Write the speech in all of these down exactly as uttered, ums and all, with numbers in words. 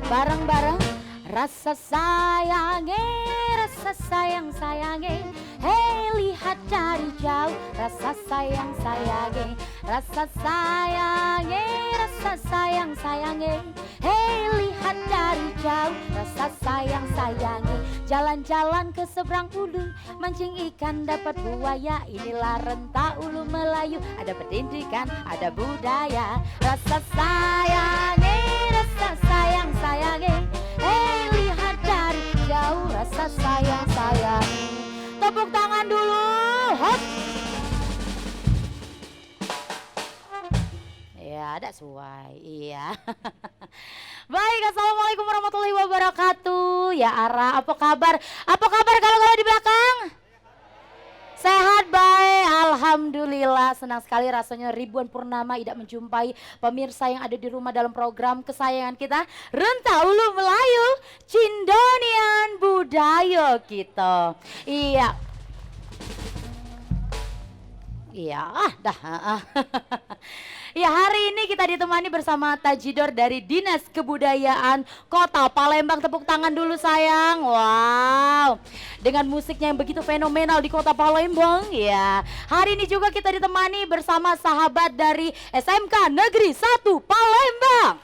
Bareng-bareng. Rasa sayange, rasa sayang sayange, hei lihat dari jauh. Rasa sayang sayange, rasa sayange, rasa sayang sayange, hei lihat dari jauh. Rasa sayang sayange, jalan-jalan ke seberang ulu, mancing ikan dapat buaya, inilah rentak ulu Melayu, ada pendidikan, ada budaya. Rasa sayange, rasa sayang sayange, hei lihat dari jauh, rasa sayang sayange. Tepuk tangan dulu, hop. Ya, dak suai. Iya. Baik, assalamualaikum warahmatullahi wabarakatuh. Ya, Ara, apa kabar? Apa kabar kalau-kalau di belakang? Sehat bae, alhamdulillah. Senang sekali rasanya ribuan purnama idak menjumpai pemirsa yang ada di rumah dalam program kesayangan kita, Renta Ulu Melayu, Cindonian Budaya Kita. Iya. Iya, ah, dah. Ya, hari ini kita ditemani bersama Tajidor dari Dinas Kebudayaan Kota Palembang. Tepuk tangan dulu, sayang. Wow. Dengan musiknya yang begitu fenomenal di Kota Palembang, ya. Hari ini juga kita ditemani bersama sahabat dari S M K Negeri Satu Palembang.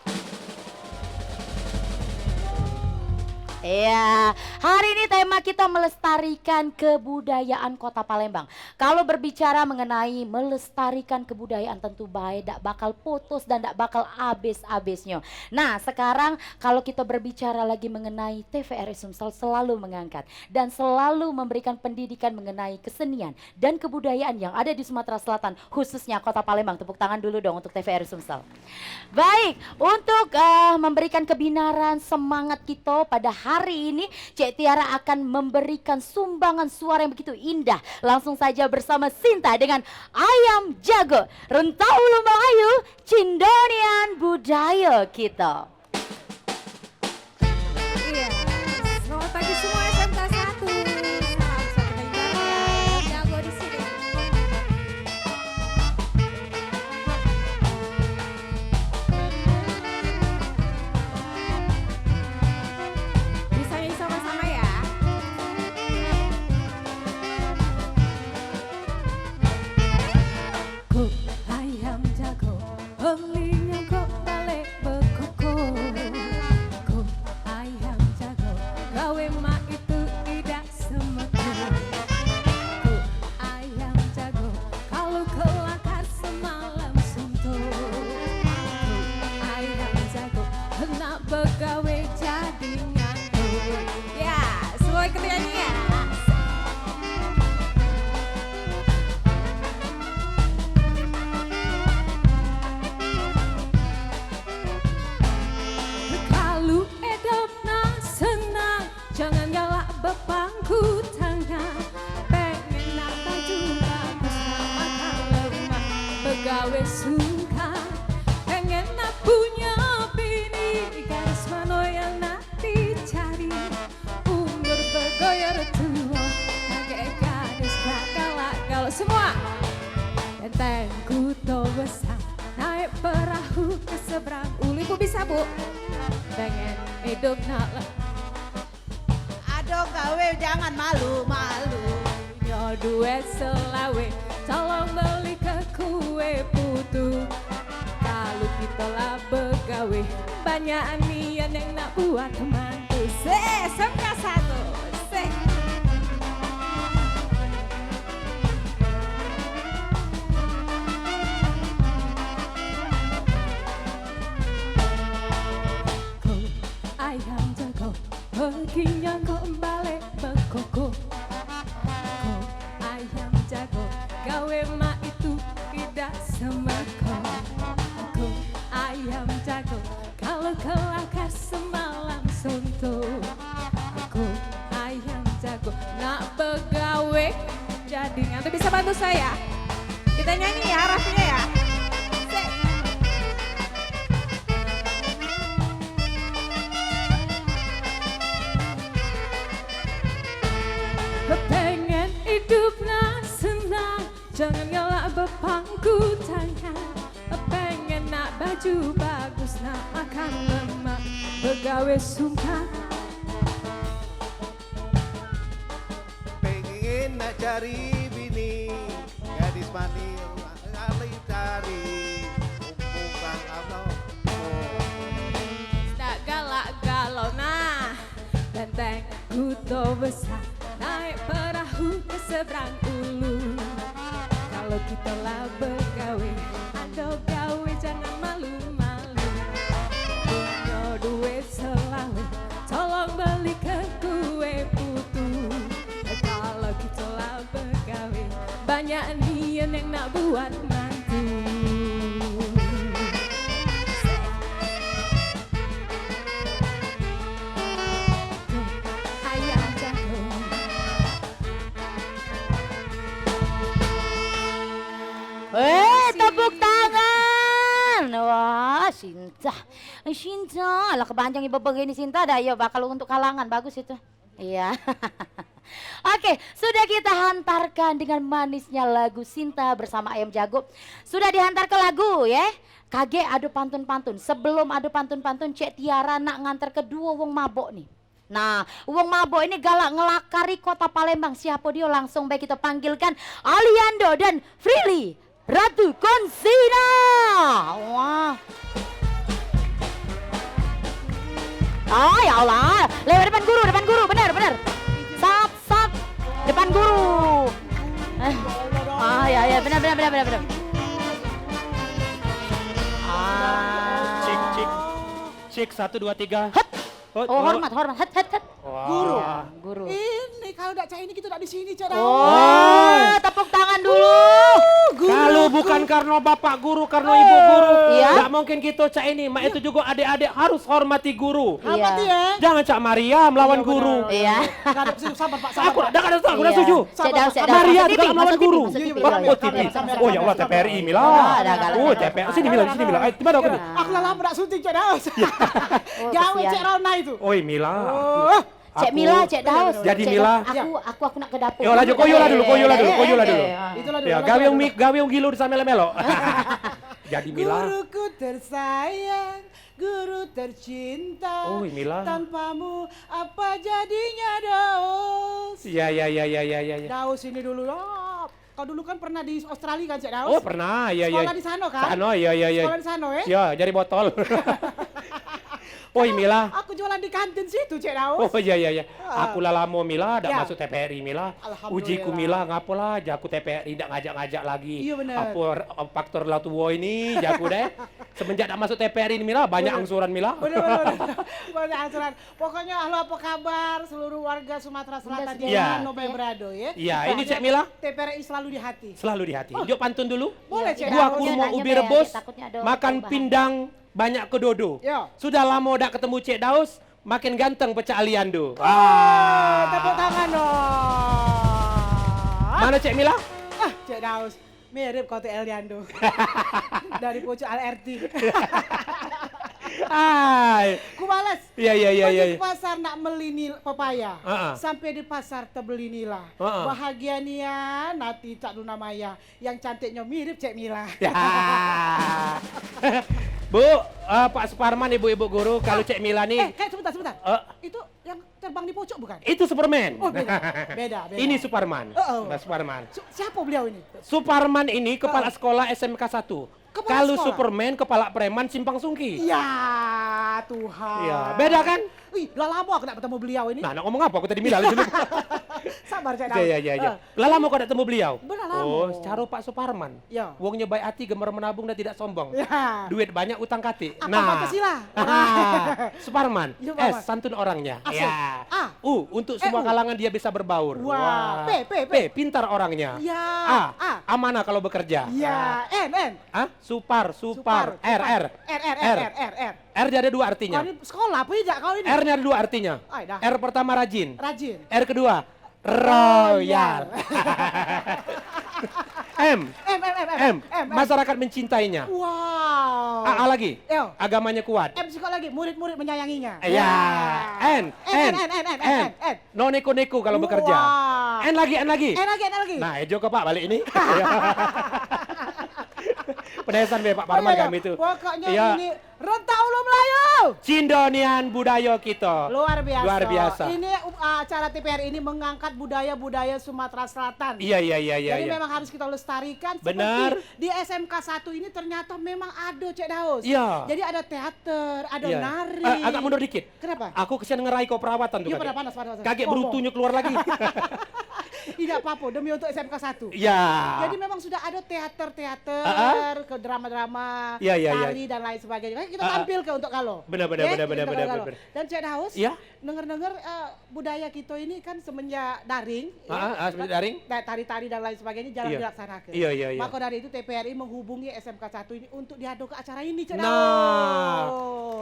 Ya, hari ini tema kita melestarikan kebudayaan Kota Palembang. Kalau berbicara mengenai melestarikan kebudayaan, tentu bae dak bakal putus dan dak bakal abis-abisnyo. Nah, sekarang kalau kita berbicara lagi mengenai T V R I Sumsel selalu mengangkat dan selalu memberikan pendidikan mengenai kesenian dan kebudayaan yang ada di Sumatera Selatan, khususnya Kota Palembang. Tepuk tangan dulu dong untuk T V R I Sumsel. Baik, untuk, eh, memberikan kebenaran semangat kita pada hari ini, Cek Tiara akan memberikan sumbangan suara yang begitu indah. Langsung saja bersama Sinta dengan Ayam Jago, Renta Ulu Melayu, Cindonian Budaya Kita. Iya. Selamat pagi semua S M K satu. Salam satu Banjar ya. Jago di sini. Bisa nyanyi sama-sama ya. Kok ayam jago, belinya kok balik bekoko. Kok ayam jago, gawe mak itu idak semeko. Kok ayam jago, kalu kelakar semalam suntuk. Kok ayam jago, nak begawe jadi ngantuk. Ya, semua ikut nyanyi ya. Kalu idup nak senang, jangan galak bepangku tangan. Pengen nak baju bagus, nak makan lemak, begawe sungkan. Pengen nak punya bini, garis mano yang nak dicari. Umur begoyor tua, kagek gadis gak galak galau semua. Enteng kuto besar, naik perahu ke seberang ulu. Ibu bisa, Bu? Pengen idup nak le-, ado gawe jangan malu-malu. Nyo duet selawe, tolong beli ke kue putu. Kalu kito la begawe, banyak nian yang nak buat mantu. Se, S M K satu. Se. Kok ayam jago, perginya kok balik bekoko. Kok ayam jago, gawe mak itu idak semeko. Kok ayam jago, kalu kelakar semalam suntuk. Kok ayam jago, nak begawe jadi ngantuk. Bisa bantu saya? Kita nyanyi ya, Raffinya ya. Sik. Pengen idup nak senang, jangan galak bepangku tangan. Pengen nak baju bagus, nak makan lemak, begawe Gawe sungkan. Pengen nak cari bini, gadis manis ngalih cari, mumpung Bang Abloh. Dak galak galau nah, Benteng Kuto Besar, naik perahu ke seberang ulu. Kalau kita lah begawe, ado gawe jangan malu-malu. Punyo duit selawe, tolong beli ke kue putu. Kalau kita lah begawe, banyak nian yang nak buat mantu. Ayam jago. Eh, tepuk tangan. Wah, Sinta. Sinta, lah kepanjang ibu begini Sinta dah. Yo, bakal untuk kalangan bagus itu. Iya. Oke, sudah kita hantarkan dengan manisnya lagu Sinta bersama Ayam Jago. Sudah dihantar ke lagu, ya. Kagek ado pantun-pantun. Sebelum ado pantun-pantun, Cek Tiara nak ngantar ke duo wong mabok nih. Nah, wong mabok ini galak ngelakari kota Palembang. Siapa dia? Langsung baik kita panggilkan Aliando dan Frilly. Ratu Konsina. Wah. Ah, ya Allah. Lewat depan guru, depan guru. Benar, benar. Sat, sat. Depan guru. Eh. Ah, ya, ya. Benar, benar, benar, benar, benar. Ah. Cik, cik. Cik, satu, dua, tiga. Hot. Hot, Oh, hot. Hormat, hormat. Hot, hot, hot. Wah. Guru. Guru. Ini kalau dak cak ini kita dak di sini, Cak Daus. Oh, tepuk tangan dulu. Uh, guru. Kalau bukan karena bapak guru, karena ibu guru, Iya. dak mungkin kita cak ini. Mak, itu juga adik-adik harus hormati guru. Hormati Iya. ya. Jangan cak Maria melawan Iya, guru. benar. Iya. Ngadep sini, sabar, Pak, sabar, Aku Pak. dak ada tak, aku dak Iya. setuju. Cek Sabar, Daus, Pak, cek sabar. Daus. Maria Masuk juga T V, melawan masuk T V, guru. masuk T V. Iya, iya, Wah, iya. oh, T V R I Mila. Ah, dah, galak, Oh, galak. T V R I. Sini Mila, sini Mila. Eh, di mana aku ni? Aku lah lama dak syuting, Cak Daus. Oh, Gawe kesian. Cek Rona itu. Oi, Mila. Oh. Cek Aku Mila, Cek Daus. Jadi Cek Mila. Daus. Aku, aku, aku nak ke dapur. Yo, lanjut. Koyo lah dulu, koyo lah dulu, koyo lah dulu. Eh, eh, eh. Itulah dulu, Ya, lanjut gawe dulu. Umi, gawe Umi Gilu di sampe melo. Jadi Mila. Guruku tersayang, guru tercinta. Oi, Mila. Tanpamu apa jadinya Daus? Ya, ya, ya, ya, ya, ya, ya. Daus ini dulu, ya. Kau dulu kan pernah di Australia kan, Cek Daus? Oh, pernah. Ya, ya. Sekolah di sana kan? Sana, ya, ya, ya. Sekolah di sana, eh? Ya, jadi botol. Oi, Mila. Aku jualan di kantin situ, Cek Daus. Oh, iya, iya, iya. Ah. Aku lah lamo, Mila, dak Ya. masuk T V R I, Mila. Alhamdulillah. Ujiku, Mila, ngapo lah jaku T V R I dak ngajak-ngajak lagi. Iya, bener. Apa r-, faktor lah tuo ini, jaku deh. Semenjak dak masuk T V R I ini, Mila, banyak Bener. angsuran, Mila. Bener, bener, bener. Banyak angsuran. Pokoknya, halo, apa kabar seluruh warga Sumatera Selatan Udah di Ya. mana bae berado, ya? Iya, ini Pokoknya Cek Mila. T V R I selalu di hati. Selalu di hati. Oh. Jok pantun dulu. Boleh, Iya, Cek Buah Daus. kurma Nanya ubi bae, rebus, takutnya ada makan perubahan. pindang banyak kedodo. Ya. Sudah lamo dak ketemu Cek Daus, makin ganteng pecah Aliando. Ah, tepuk tangan dong. Mana Cek Mila? Ah, Cek Daus. Mirip kau tu Aliando. Dari pucuk L R T. Ai. Ku balas. Iya, iya, iya, iya, Pergi iya. ke pasar nak meli nil-, pepaya. Heeh. Sampai di pasar tebeli nila. Heeh. Bahagia nian hati Cak Luna Maya. Yang cantiknyo mirip Cek Mila. Ya. Bu, eh, Pak Suparman, Ibu-ibu guru, kalau Ah. Cek Mila ni Eh, kayak sebentar, sebentar. Eh. Itu yang terbang di pucuk bukan? Itu Superman. Oh, beda. Beda, beda. Ini Suparman. Oh, oh. Nah, Suparman. Su-, siapa beliau ini? Suparman ini kepala Oh. sekolah S M K satu. Kepala Kalau sekolah? Superman, kepala preman simpang sungki. Ya, Tuhan. Ya, beda kan? Ih, lah lamo aku nak bertemu beliau ini. Nah, nak ngomong apa aku tadi Mila dulu? Sabar, Cek Daus. Ya, ya, ya, ya. Eh. Lah lamo kau dak temu beliau? Belah lamo. Oh, secara Pak Suparman. Ya. Wong nyo baik hati, gemar menabung dan tidak sombong. Ya. Duit banyak, utang katik. Apa Nah. Pancasila? Suparman. Ya, Suparman. S, santun orangnya. Asik. Ya. A. U, untuk Eh, semua U. kalangan dia bisa berbaur. Wah. Wah. P, P, P. P, pintar orangnya. Ya. A, A. amanah kalau bekerja. Ya. N, N. Hah? Supar, supar. Supar, R, supar. R. R, R, R, R, R, R. R dia ada dua artinya. Kau ni sekolah apa tidak kau ini? R-nya ada dua artinya. Ai, dah. R pertama rajin. Rajin. R kedua, Royal. M. M, M, M, M. M. M, M. Masyarakat mencintainya. Wow. A, A lagi. Yo. Agamanya kuat. M sikok lagi, murid-murid menyayanginya. Ya. Ya. N, N, N, N, N, N, N, N. N. No neko-neko kalau bekerja. Wah. N lagi, N lagi. N lagi, N lagi. Nah, ejo ke Pak balik ini. Penesan be Pak Parman kami tu. Pokoknya ini Rentak Ulu Melayu. Cindonian budaya kita. Luar biasa. Luar biasa. Ini, uh, acara T P R ini mengangkat budaya-budaya Sumatera Selatan. Iya, iya, iya, iya. Jadi memang harus kita lestarikan. Benar. Seperti di S M K satu ini ternyata memang ada, Cek Daus. Iya. Jadi ada teater, ada nari. Eh, agak mundur dikit. Kenapa? Aku kesian ngeraiko perawatan tu. Iya, kagek. Panas, panas, panas. Kagek berutunyo keluar lagi. Tidak apa-apa, demi untuk S M K satu. Ya. Jadi memang sudah ada teater-teater, ke drama-drama, tari dan lain sebagainya. Kan kita tampil ke untuk kalo. Benar, benar, benar, benar, benar. Dan Cek Daus, denger-denger, eh, budaya kita ini kan semenjak daring, ya, semenjak daring. Tari-tari dan lain sebagainya jarang dilaksanakan. Iya, iya, iya. Maka dari itu T P R I menghubungi S M K satu ini untuk diadoke acara ini, Cek Daus. Nah,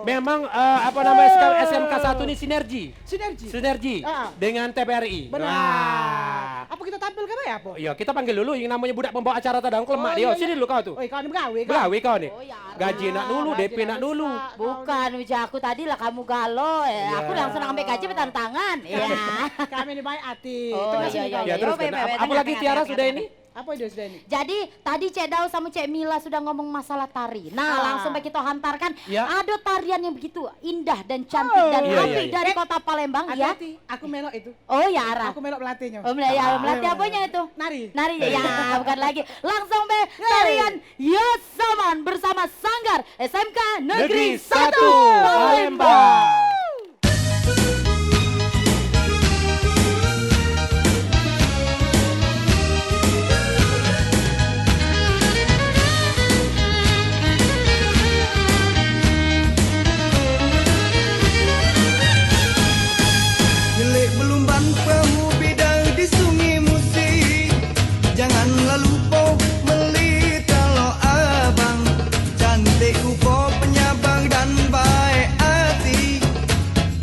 memang, eh, apa namanya, S M K satu ini sinergi. Sinergi. Sinergi dengan T P R I. Benar. Nah. Apa kita tampil ke apa ya, apa? Iya, kita panggil dulu yang namanya budak pembawa acara tadi, Uncle Mak dia. Sini dulu kau tu. Oi, kau ni begawe, kau. Begawe kau ni. Gaji nak dulu, D P nak dulu. Bukan, ujar aku tadi lah kamu galo, eh. Aku langsung ambek gaji betantangan. Iya. Kami ni baik hati. Oh, iya, iya. Terus, baik, baik, apa lagi, Tiara, sudah ini? Apa dia sudah ini? Jadi, tadi Cek Dau sama Cek Mila sudah ngomong masalah tari. Nah, langsung bae kita hantarkan. Ada tarian yang begitu indah dan cantik dan apik dari kota Palembang, ya. Hati-hati, aku melok itu. Oh, ya, Ara. Aku melok pelatihnya. Oh, ya, pelatih apanya itu? Nari. Nari, ya, bukan lagi. Langsung be tarian Yasaman bersama Sanggar S M K Negeri Satu Palembang. Nyelik belumban perahu bidar di Sungai Musi. Janganlah lupo meli telok abang. Cantik rupo penyabar dan baek ati.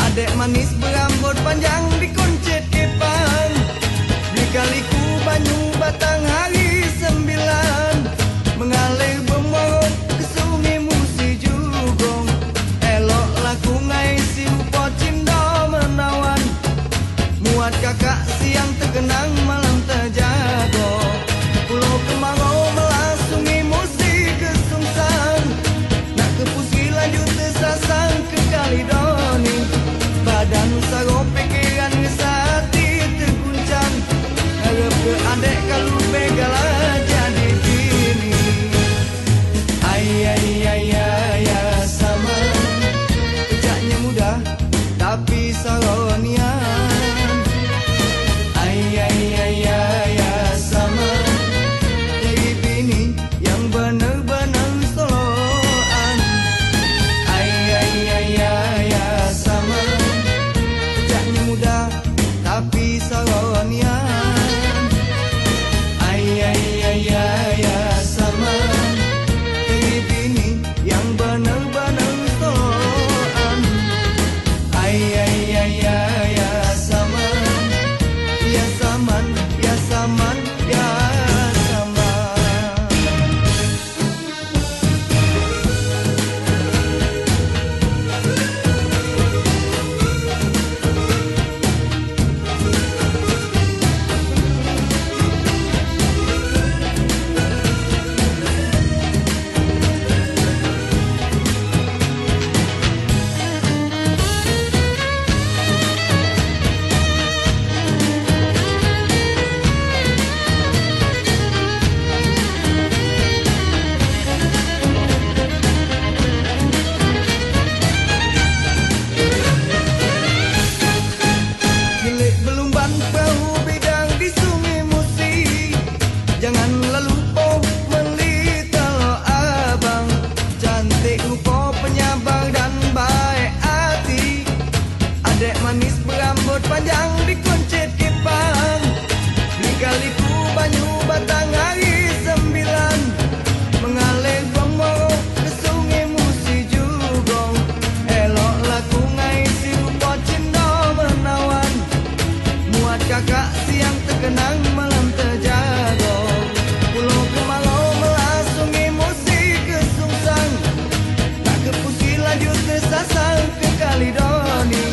Adek manis berambut panjang dikuncit kepang. Beli kaliku banyu batang hari sembilan. Mengalir bemorot ke Sungai Musi Jugong. Elok laku ngai si rupo cindo menawan. Muat kakak siang tekenang malam tejago. Pulo kemarau melas Sungai Musi ke sungsang. Nak ke Pusi laju tesasang ke Kalidoni. Badan saro pikiran ngesah ati teguncang. Ngarep ke adek kalu begala jadi bini. Ai, ai, ai, ai, ai, sama. Pecaknya mudah, tapi saro nian. Ai, ai, ai, ai, ai, sama. Jadi bini yang bener-bener soloan. Ai, ai, ai, ai, ai, sama. Pecaknya mudah, tapi saro nian. Ai, ai, ai, ai, ai, sama. Jadi bini yang bener-bener soloan. Ai, ai, ai, ai, ai, sama. Ya saman, ya saman, ya saman. Nyelik belumban perahu bidang di Sungai Musi. Janganlah lupo meli telok abang. Cantik rupo penyabar dan baek ati. Adek manis berambut panjang dikuncit kepang. Beli kaliku banyu batang hari sembilan. Mengalir bemorot ke Sungai Musi Jugong. Elok laku ngai si rupo cindo menawan. Muat kakak siang tekenang malam tejago. Pulo kemarau melas Sungai Musi ke sungsang. Nak ke Pusi laju tesasang ke Kalidoni.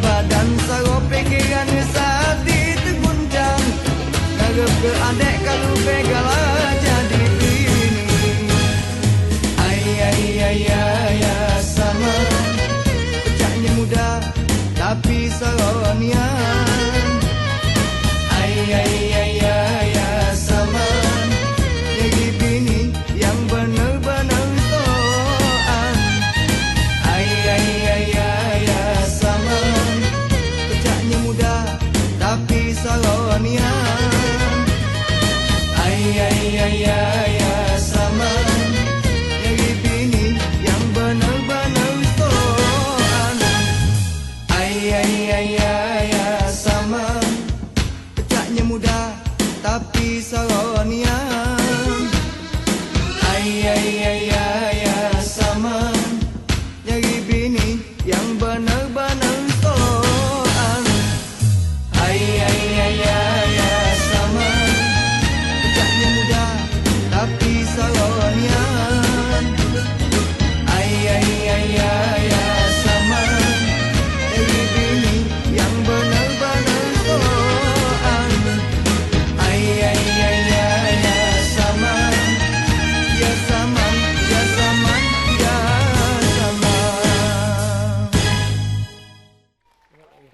Badan saro pikiran Salonian. Ai, ai, ai, ai, ai, Saman. Nyari bini yang bener-bener soan. Ai, ai, ai, ai, ai, Saman. Kecaknya muda, tapi salonian. Ai, ai, ai, ai, ai, Saman. Nyari bini yang bener-bener soan. Ai, ai, ai, ai, ai, Saman. Kecaknya muda, tapi salonian. Ai, ai, ai, ai, ai, Saman. Nyari bini yang bener-bener soan. Ai, ai, ai, ai, ai, Saman. Kecaknya muda, tapi salonian. Ai, ai, ai, ai, ai, Saman. Nyari bini yang bener-bener soan. Ai, ai, ai, ai, ai, Saman. Ya Saman, ya Saman, ya Saman.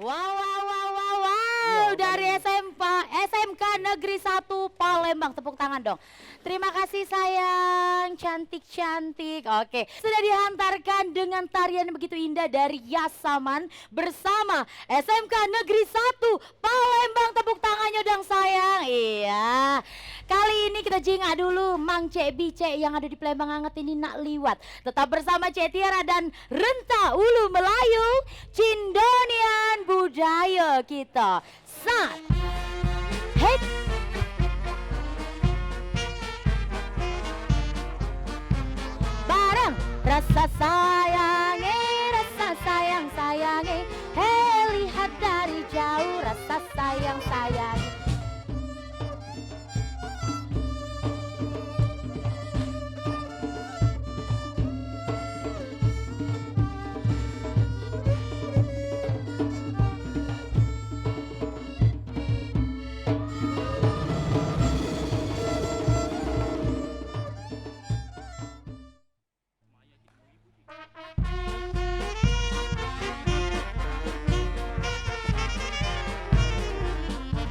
Wow, wow, wow, wow, wow. Dari S M P, S M K Negeri Satu Palembang. Tepuk tangan dong. Terima kasih sayang, cantik-cantik. Oke, sudah dihantarkan dengan tarian yang begitu indah dari Yasaman bersama S M K Negeri Satu Palembang. Tepuk tangannya dong sayang. Iya. Kali ini kita jingak dulu Mang Cek Bicek yang ada di Palembang Anget ini nak liwat. Tetap bersama Cek Tiara dan Renta Ulu Melayu, Cindonian budaya kita. Sat. Hit. Bareng. Rasa sayange, rasa sayang sayange, he lihat dari jauh, rasa sayang sayange.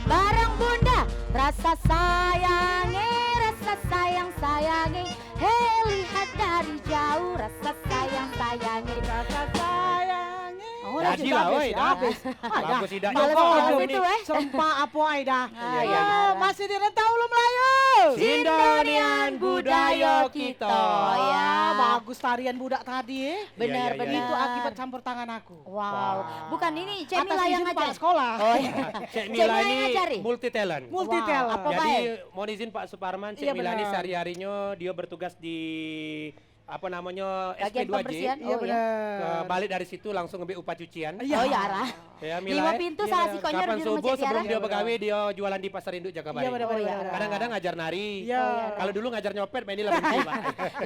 Bareng Bunda, rasa sayange, rasa sayang sayange, he lihat dari jauh, rasa sayang sayange. Rasa sayange. Oh, jadi lah, oi, dah. Habis. Ah, dah. Bagus, idak. Males, males itu, eh. Serempak apa ai dah. Ah, iya, iya. Masih di Renta Ulu Melayu. Sindonian budaya kita. Oh, ya. Bagus tarian budak tadi, eh. Benar, iya, iya, benar. Itu akibat campur tangan aku. Wow. Wah. Bukan ini, Cek Mila yang ngajar. Atas izin kepala sekolah. Oh, iya. Cek Mila ini multi talent. Multi talent. Wow, apa baik? Jadi, mohon izin Pak Suparman, Cek Mila ini sehari-harinya dia bertugas di apa namanya, S P dua J. Bagian pembersihan. Iya, benar. Ke balik dari situ langsung ngambil upah cucian. Iya. Oh, ya, arah. Ya, Mila, lima pintu salah sikonyo. Kapan subuh sebelum dia begawe, dia jualan di Pasar Induk Jakabaring. Iya, benar, benar, benar. Kadang-kadang ngajar nari. Iya. Kalau dulu ngajar nyopet, main ini lah berhenti, Pak.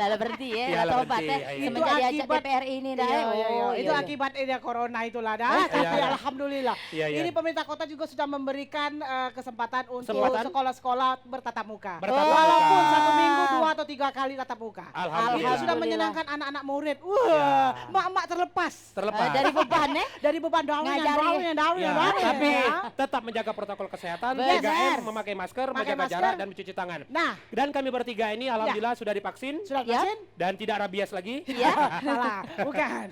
Lah, lah berhenti, ya. Iya, lah berhenti, iya. Semenjak diajak T P R I ini dah, iya, iya, iya. Oh, iya. Itu akibat ini corona itulah dah. Iya. Tapi alhamdulillah. Iya, iya. Ini pemerintah kota juga sudah memberikan, eh, kesempatan untuk sekolah-sekolah bertatap muka. Bertatap muka. Walaupun satu minggu dua atau tiga kali tatap muka. Alhamdulillah. Itu sudah menyenangkan anak-anak murid. Wah, mak-mak terlepas. Terlepas. Eh, dari beban, eh? Dari beban, dari yang, dari yang, dari yang, dari yang, tapi tetap menjaga protokol kesehatan, tiga M, memakai masker, menjaga jarak, dan mencuci tangan. Nah. Dan kami bertiga ini alhamdulillah sudah divaksin. Sudah divaksin? Dan tidak rabies lagi. Iya. Salah, bukan.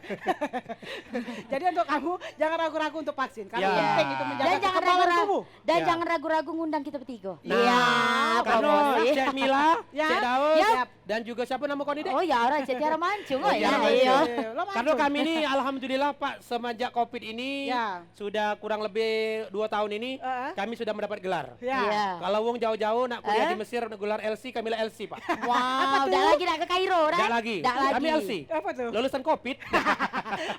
Jadi untuk kamu, jangan ragu-ragu untuk vaksin. Karena penting itu menjaga kekebalan tubuh. Dan jangan ragu-ragu ngundang kita bertiga. Nah, karena Cek Mila, Cek Daud, dan juga siapa nama kau ni, Dek? Oh, ya, orang Cek Tiara Mancung, oh, ya. Karena kami ni, alhamdulillah, Pak, semenjak covid ini, sudah kurang lebih dua tahun ini, kami sudah mendapat gelar. Ya. Kalau wong jauh-jauh nak kuliah di Mesir, nak gelar L C, kami lah L C, Pak. Wow, dak lagi nak ke Kairo, dak? Dak lagi. Kami L C. Apa tuh? Lulusan covid.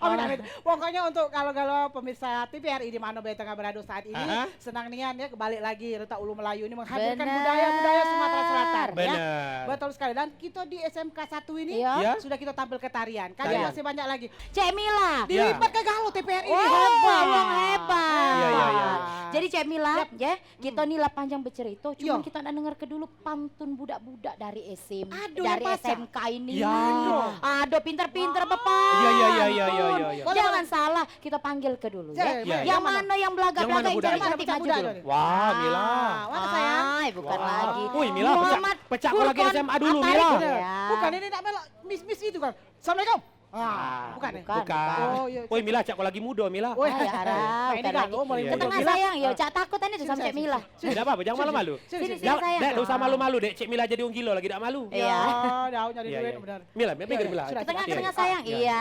Amin, amin. Pokoknya untuk kalau-kalau pemirsa T V R I di mana be tengah berada saat ini, senang nian ya, kebalik lagi Renta Ulu Melayu ini menghadirkan budaya-budaya Sumatera Selatan, ya. Benar. Betul sekali. Dan kita di S M K satu ini sudah kita tampilkan tarian. Kan masih banyak lagi. Cek Mila. Dilipat ke galo T V R I ini. Oh, hebat. Wong hebat. Iya, iya, iya. Jadi Cek Mila, ya, kita ni lah panjang becerita, cuman kita nak denger ke dulu pantun budak-budak dari S M, dari S M K ini. Ya. Aduh, pinter-pinter, Bapak. Iya, iya, iya, iya, iya, iya. Jangan salah, kita panggil ke dulu, ya. Yang mana yang belagak-belagak, yang cantik-cantik maju dulu. Wah, Mila. Mana, sayang? Hai, bukan lagi. Wih, Mila, pecak, pecak kau lagi S M A dulu, Mila. Bukan, ini nak melok miss-miss itu kan. Assalamualaikum. Ah, bukan, eh? Bukan. Oh, iya. Woi, Mila, cak kau lagi mudo, Mila. Woi, ah, ya, arah, ini bukan kan, lagi. Oh, mulai mudo, Mila. Ke tengah, sayang, yo, cak takut ane tu sama Cek Mila. Tidak apa-apa, jangan malu-malu. Sini, sini, sayang. Dek, dak usah malu-malu, Dek. Cek Mila jadi wong gilo lagi dak malu. Iya. Ya, dah nyari duit, benar. Mila, Mila, ke tengah, ke tengah, sayang. Iya.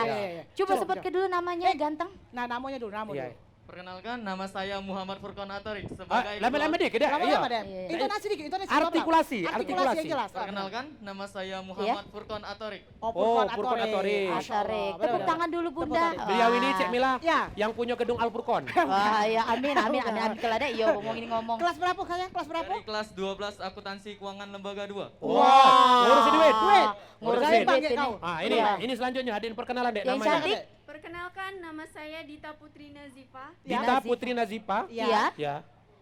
Coba sebut ke dulu namanya, ganteng. Nah, namanya dulu, nama dulu. Perkenalkan, nama saya Muhammad Furqan Atorik sebagai lama-lama dikit, Dek. Lama-lama, Dek. Intonasi dikit, intonasi. Artikulasi, artikulasi yang jelas. Perkenalkan, nama saya Muhammad Furqan Atorik. Oh, Furqan Atorik. Atorik. Tepuk tangan dulu, Bunda. Beliau ini, Cek Mila, yang punya gedung Al Furqan. Wah, ya, amin, amin, amin, amin. Kalau ada, yo, ngomong ini ngomong. Kelas berapa, sayang? Kelas berapa? Dari kelas dua belas Akuntansi Keuangan Lembaga dua. Wah, ngurusin duit. Duit. Ngurusin duit ini. Ah, ini, ini selanjutnya, hadirin perkenalan, Dek, namanya. Yang cantik. Perkenalkan, nama saya Dita Putri Nazifa. Dita Putri Nazifa? Iya. Ya.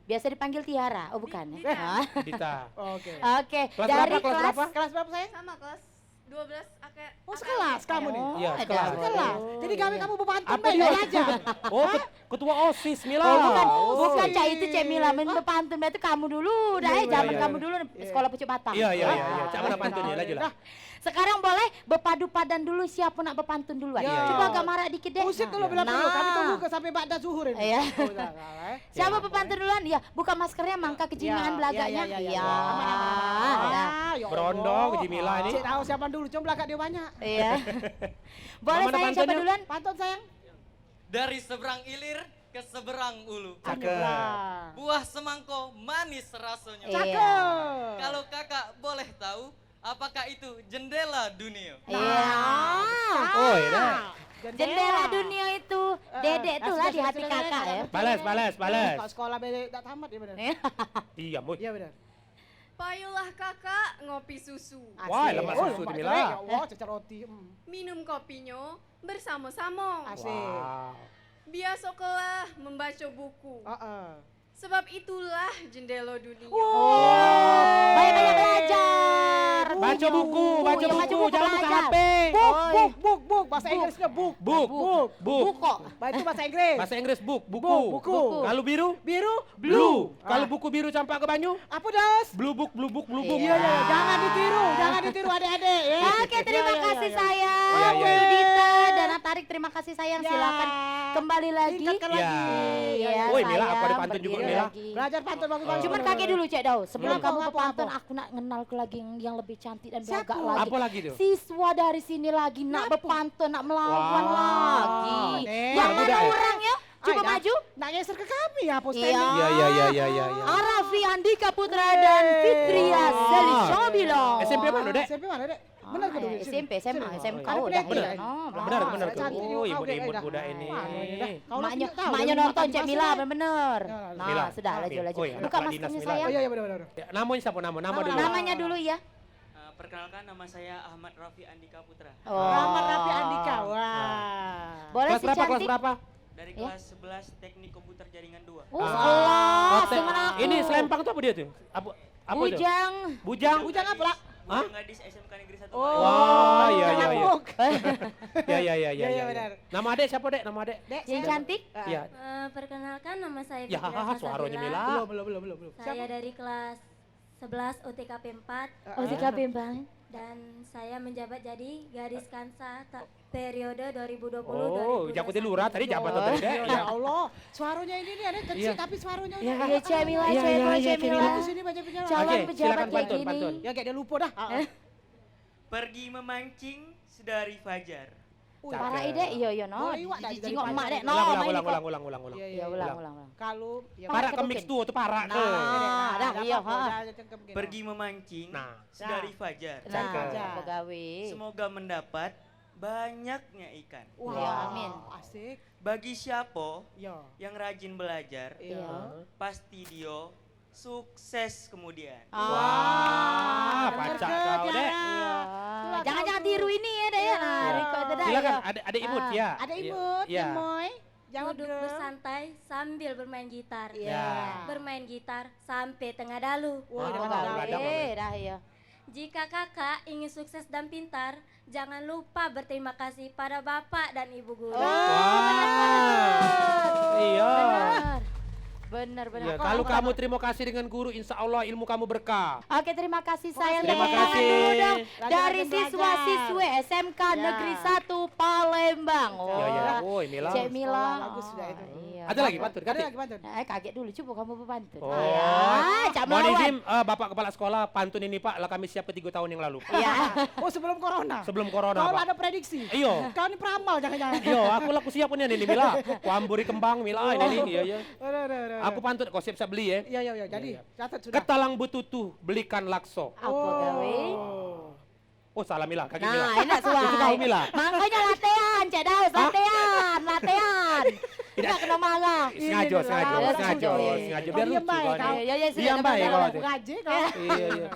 Biasa dipanggil Tiara. Oh, bukan, ya? Dita. Dita. Oke. Oke, dari kelas berapa? Kelas berapa, sayang? Sama kelas dua belas akhir. Oh, sekelas kamu nih? Iya, sekelas. Sekelas. Jadi gawe kamu bepantun, baik belajar. Oh, ketua OSIS, Mila. Oh, bukan. Bukan, Cak, itu Cek Mila main bepantun, berarti kamu dulu. Dah, eh, zaman kamu dulu, sekolah Pucuk Batang. Iya, iya, iya, iya. Cak mana pantunnya, laju lah. Sekarang boleh bepadu padan dulu, siapa nak bepantun duluan. Iya. Coba agak marak dikit deh. Usik dulu, belakang dulu. Kami tunggu ke sampai ba'da zuhur ini. Iya. Oh, dah, dah, eh. Siapa bepantun duluan? Ya, buka maskernya, mangka kejingan belagaknya. Iya, iya, iya, iya. Aman, aman, aman, aman. Ah, ya Allah. Berondong, Jimila ini. Cek tahu siapa dulu, cuma belagak dia banyak. Iya. Boleh, sayang, siapa duluan? Pantun, sayang. Dari seberang ilir ke seberang ulu. Cakep. Buah semangko manis rasonyo. Iya. Cakep. Kalau kakak boleh tahu, apakah itu jendela dunia? Iya. Oh, iya dah. Jendela dunia itu, eh, dedek tu lah di hati kakak, ya. Balas, balas, balas. Kalau sekolah beda tak tamat, ya benar. Iya, Mut. Iya, benar. Payulah kakak ngopi susu. Wah, lemak susu tu, Mila. Ya Allah, cecer roti. Minum kopinyo bersamo-samo. Asik. Biasokelah membaco buku. Heeh. Sebab itulah jendela dunia. Wow. Banyak-banyak belajar. Baco buku, baco buku, jangan buka H P. Book, book, book, book. Bahasa Inggrisnya book. Book. Book. Book. Book kok. Bah, itu bahasa Inggris. Bahasa Inggris book, buku. Book, buku. Kalau biru? Biru? Blue. Kalau buku biru campak ke banyu? Apa, Dos? Blue book, blue book, blue book. Iya, iya, iya. Jangan ditiru, jangan ditiru adik-adik, ya. Oke, terima kasih, sayang. Iya, iya. Untuk Dita dan Atarik, terima kasih, sayang. Silakan kembali lagi. Tingkatkan lagi. Iya, sayang. Woi, Mila, aku ada pantun juga, Mila. Belajar pantun bagus-bagus. Cuman kakek dulu, Cek Dau. Sebelum kamu bepantun, aku nak ngenal ke lagi yang, yang lebih cantik dan belagak lagi. Apa lagi tu? Siswa dari sini lagi nak bepantun, nak melawan lagi. Yang mana orang, ya? Coba maju. Nak geser ke kami ya, apa standing? Iya, iya, iya, iya, iya. Arafi Andika Putra dan Fitria Selisha bilang. S M P mana, Dek? S M P mana, Dek? Bener ke dulu? S M P, S M A, S M K udah. Bener, bener. Oh, imut-imut budak ini. Maknyo, maknyo nonton Cek Mila, bener. Nah, sudah, laju, laju. Buka maskernya, sayang. Iya, iya, bener, bener. Namanya siapa, nama? Nama dulu. Namanya dulu, ya. Eh, perkenalkan, nama saya Ahmad Rafi Andika Putra. Oh. Ahmad Rafi Andika, wah. Boleh si cantik? Kelas berapa? Dari kelas sebelas Teknik Komputer Jaringan dua. Oh, sekelas dengan aku. Ini selempang tuh apa dia tuh? Apa, apa itu? Bujang. Bujang. Bujang apa, Lak? Hah? Bujang Gadis S M K Negeri satu. Oh, iya, iya, iya. Ya, ya, ya, ya, ya, benar. Nama adek siapa, Dek? Nama adek? Dek, yang cantik? Iya. Eh, perkenalkan, nama saya Fitria Salsabila. Belum, belum, belum, belum, belum. Saya dari kelas sebelas O T K P empat. O T K P empat. Dan saya menjabat jadi Gadis Kansa ta-, periode dua ribu dua puluh, dua ribu dua puluh satu. Oh, jaku di lurah tadi jabatan tadi, Dek. Ya Allah, suaranya ini nih, ada kecil tapi suaranya udah. Iya, Cek Mila, Cek Mila, Cek Mila. Bagus ini, banyak penyerahan. Calon pejabat kayak gini. Ya, kayak dia lupa dah. Pergi memancing sedari fajar. Parak, Dek. Iyo, iyo, no. Jijingok emak, Dek. No, ulang, ulang, ulang, ulang, ulang. Iya, ulang, ulang, ulang. Kalau parak ke mix duo tu parak ke. Nah, dah, iyo, ha. Pergi memancing sedari fajar. Nah, begawe. Semoga mendapat banyaknya ikan. Wah, amin. Asik. Bagi siapa yang rajin belajar, pasti dia sukses kemudian. Wah, pacak kau, Dek. Jangan, jangan tiru ini ya, Dek, ya. Nah, rekod itu dah. Silakan, ada, ada imut, ya. Ada imut, gemoy. Jawab duduk bersantai sambil bermain gitar. Ya. Bermain gitar sampai tengah dalu. Wah, dah, dah, dah, dah, dah, dah, ya. Jika kakak ingin sukses dan pintar, jangan lupa berterima kasih pada bapak dan ibu guru. Oh, benar. Iya. Benar. Benar, benar. Iya, kalau kamu terima kasih dengan guru, insya Allah ilmu kamu berkah. Oke, terima kasih sayang. Terima kasih. Dari siswa-siswi S M K Negeri Satu Palembang. Iya, iya. Wah. Woi, Mila. Cek Mila. Sekolah bagus sudah itu. Iya. Ada lagi pantun? Ada lagi pantun? Eh, kaget dulu, coba kamu berpantun. Oh. Ah, Cak Mohon Melawan. Izin, eh, Bapak Kepala Sekolah, pantun ini, Pak, lah kami siapkan tiga tahun yang lalu. Iya. Oh, sebelum corona? Sebelum corona, Pak. Kalau ada prediksi? Iyo. Kau ni peramal, jangan-jangan. Iyo, aku laku siap punya ni, Mila. Kuamburi kembang, Mila, ini, ni, iya, iya. Aduh, aduh, aduh, aduh. Aku pantun, kau siap-siap beli, ya. Iya, iya, iya. Jadi, catat sudah. Ketalang betutu, belikan lakso. Apa gawe? Oh. Oh, salah Mila, kaki Mila. Nah, enak suai. Itu tahu Mila. Makanya latihan, Cek Daus, latihan, latihan. Tidak kena marah. Sengaja, sengaja, sengaja, sengaja. Biar lucu kan. Iya, iya, iya, sudah. Diam baik kau tu. Iya, iya.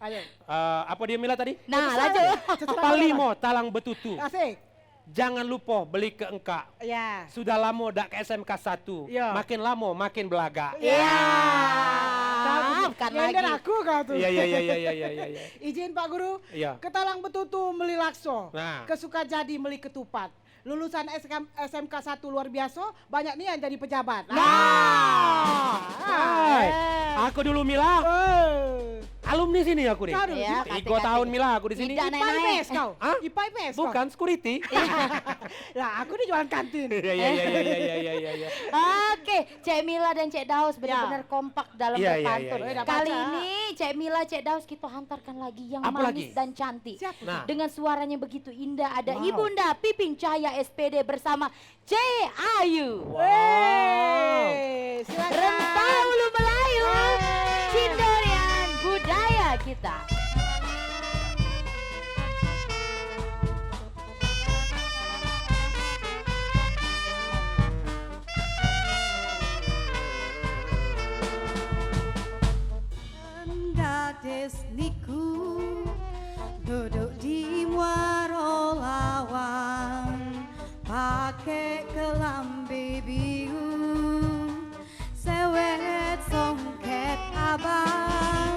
Ayo. Eh, apa dia Mila tadi? Nah, lanjut. Terserah. Palimo talang betutu. Asik. Jangan lupa beli ke engkak. Ya. Sudah lama dak ke S M K satu. Ya. Makin lama makin belagak. Ya. Kau tu, nyender aku kau tu. Iya, iya, iya. Izin Pak Guru, ketalang betutu meli lakso. Nah. Ke Sukajadi meli ketupat. Lulusan S M K, S M K satu luar biasa, banyak nian jadi pejabat. Nah. Hai. Aku dulu Mila. Eh. Alumni sini aku ni. Kau dulu sini. Tiga tahun Mila aku di sini. Tidak naik-naik. I P A I P S kau? Hah? I P A I P S kau? Bukan, security. Lah, aku ni jualan kantin. Iya, iya, iya. Oke, Cek Mila dan Cek Daus benar-benar kompak dalam berpantun. Iya, iya, iya. Kali ini Cek Mila, Cek Daus kita hantarkan lagi yang manis dan cantik. Siapa? Nah. Dengan suaranya begitu indah, ada Ibunda Pipin Cahaya S P D bersama Cek Ayu. Wow. Weh, silakan. Rempah Ulu Melayu, Cindorian budaya kita. Gadis niku duduk di muaro lawang, pake kelambi biru, sewet songket abang.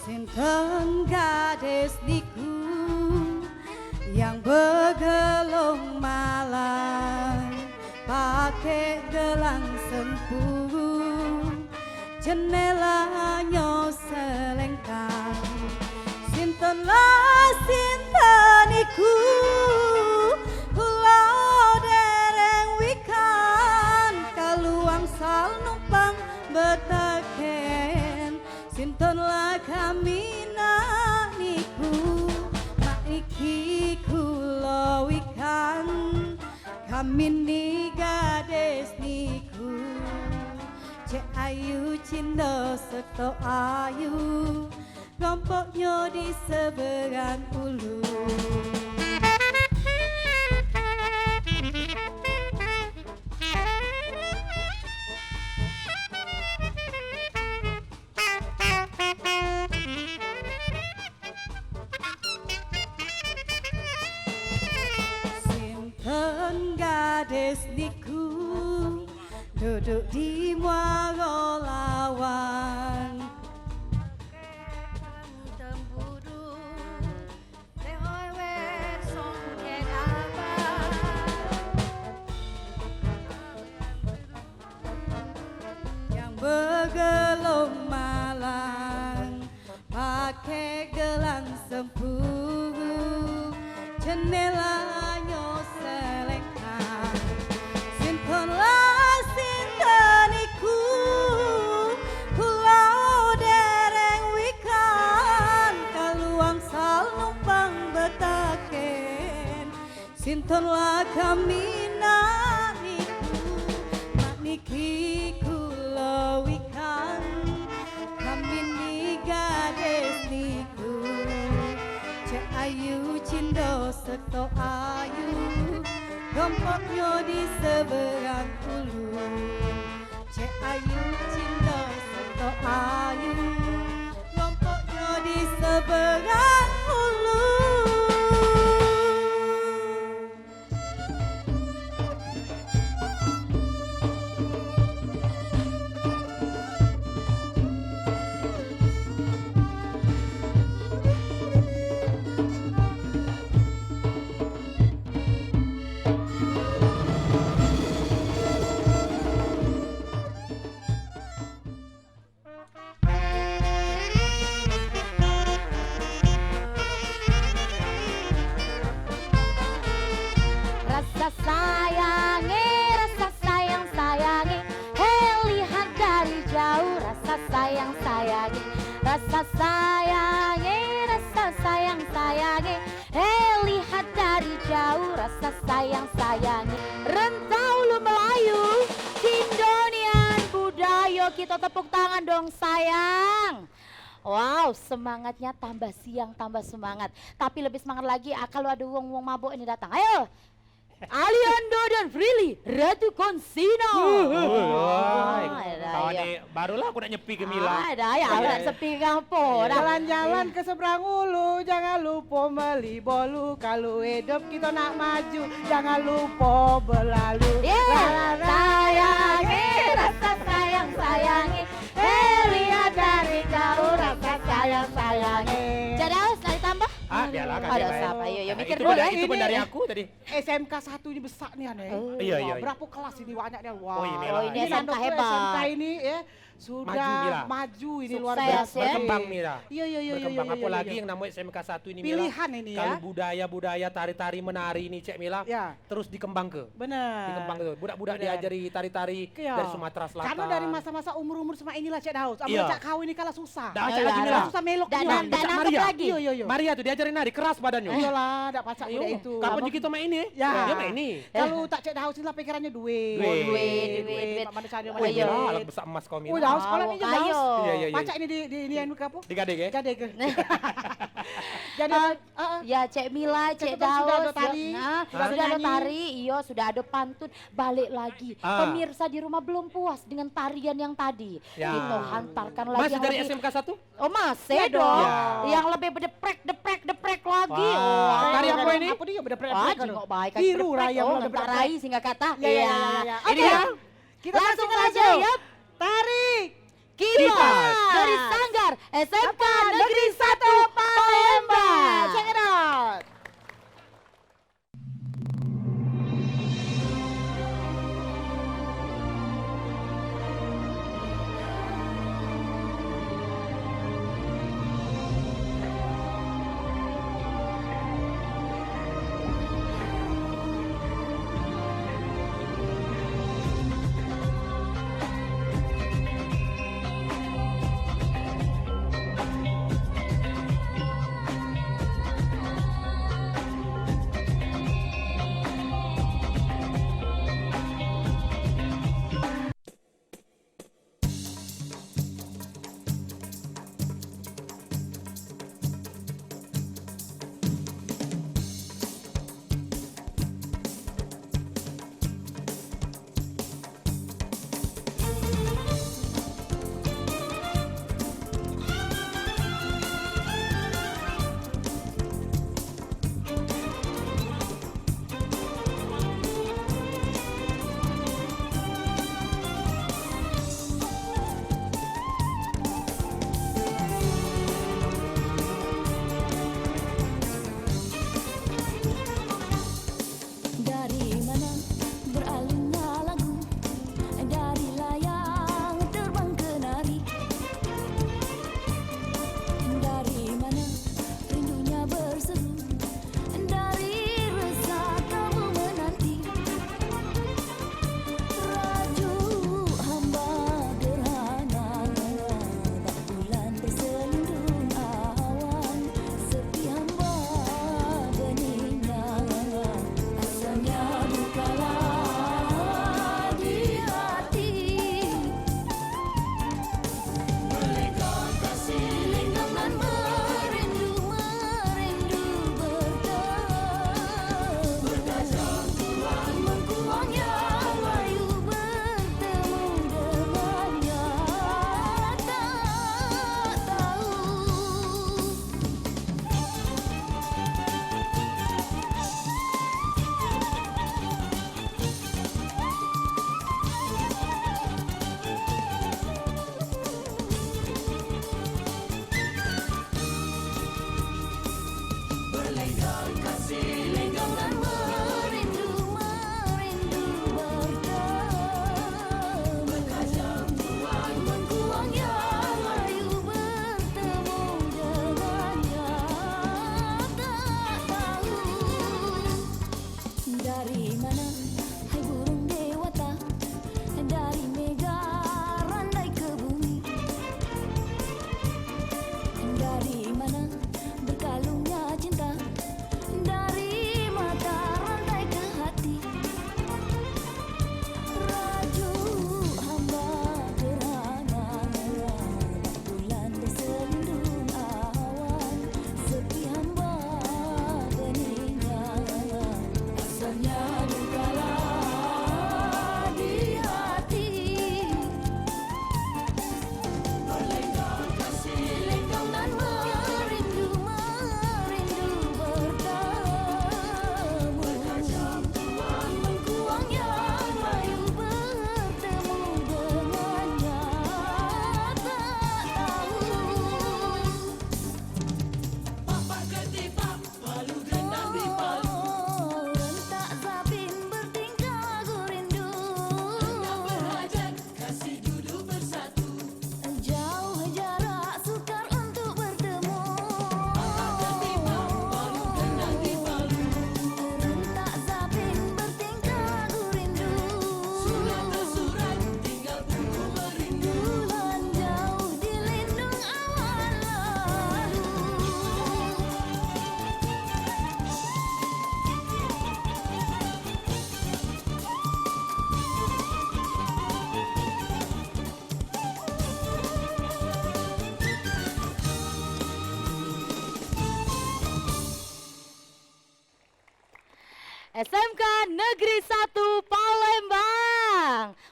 Sinten gadis niku yang begelong malang, pake gelang sempuru, jenelanyo selengkang. Sinten lah, sinten iku, kulo dereng wikan, kalu angsal numpang betaken. Sinten lah kami nak niku, mak niki kulo wikan. Kami ni gadis niku, Cek Ayu Cindo setok ayu, rompoknyo di seberang ulu. Sinten gadis niku duduk di muaro lawang. Sewet songket abang. Yang begelong malang, pake gelang sempuru, jenelanyo selengkang. Sinten lah, sinten iku, kulo dereng wikan, kalu angsal numpang betaken. Sinten lah kami nak niku, mak niki kulo wikan. Kami ni gadis niku, Cek Ayu Cindo setok ayu, rompoknyo di seberang ulu. Cek Ayu Cindo setok ayu, rompoknyo di seberang ulu. Rasa sayange, rasa sayang sayange, eh, lihat dari jauh, rasa sayang sayange. Rentau lu Melayu, Tindo nian budayo kito, tepuk tangan dong sayang. Wow, semangatnya tambah siang tambah semangat. Tapi lebih semangat lagi, ah, kalau ada wong-wong mabok ini datang. Ayo, Aliando dan Prilly, Ratu Konsina. Woi, woi. Ah, dah, kawan ya. Ni, barulah aku nak nyepi ke Mila. Ah, dah, ya, aku nak sepi ke apa, dah. Jalan-jalan ke seberang ulu, jangan lupa meli bolu. Kalau hidup kita nak maju, jangan lupa berlalu. Yeah. La, la, la, sayangi, rasa sayang, sayangi. Eh, lihat dari jauh, rasa sayang, sayangi. Cak Daus, nak ditambah? Ah, biarlah, kakek. Ada siapa? Ayo, yo, mikir dulu, ya. Itu pun dari aku tadi. S M K satu ini besak nih, aneh. Oh. Iya, iya, iya. Berapa kelas ini, banyak nih. Wah. Oh, iya, ini S M K hebat. S M K ini, ya, sudah maju ini, luar biasa. Berkembang, Mila. Iya, iya, iya, iya. Berkembang. Apalagi yang namanya S M K satu ini, Mila. Pilihan ini, ya. Kalau budaya-budaya tari-tari menari ini, Cek Mila, terus dikembangke. Bener. Dikembangke. Budak-budak diajari tari-tari dari Sumatera Selatan. Karena dari masa-masa umur-umur semak inilah, Cek Daus. Iya. Amun cak kau ini kalah susah. Dah, cak lagi, Mila. Susah melok. Dan, dan nangkep lagi. Iya, iya, iya. Maria tuh diajarin nari keras badannya. Iyalah, dak pacak budak itu. Kapan juga kita main ini? Ya. Dia main ini. Kalau tak Cek Daus inilah pikirannya duit. Duit, duit, duit. Mak mana cari. Wih, Mila, alat besar emas kau, Mila. Oh, Daus, sekolah ni je, Daus. Iya, iya, iya. Pacak ini di, di, ini anu ke apa? Digadek, ya? Gadek ke? Jadi, ah, ah. Ya, Cek Mila, Cek Daus, sudah ada tari. Nah, sudah ada tari, iyo, sudah ada pantun. Balik lagi. Ah. Pemirsa di rumah belum puas dengan tarian yang tadi. Ya. Kita hantarkan lagi. Masih yang dari lebih S M K satu? Oh, masih dong. Ya. Yang lebih deprek, deprek, deprek lagi. Wah. Oh, tari apa ini? Apa dia berdeprek-deprek? Ah, jingok baik. Biru rayam lah, deprek. Tarai sehingga kata. Ya, ya, ya, ya, ya. Ini oke. Ya. Kita langsung aja, ya. Tari Kipas. Kipas dari Sanggar S M K Negeri satu Palembang. Check it out. Dari mana beralunnya lagu, dari layang terbang kenari. Dari mana rindunya berseru, dari rasa kamu menanti. Rajuk hamba gerhana, bulan berselindung awan, sepi hamba beningnya, rasanya dukalah di hati. Belikan kasih lingkungan merindu, merindu bertemu. Bertajam tulang mengkuang yang layu bertemu dengan yang tak tahu. Berlenggang kasih, lenggang dan merindu, merindu bertemu. Berkacang tuai mengkuang yang layu bertemu dengan yang tak tahu. Dari mana, hai burung dewata? Dari mega randai ke bumi.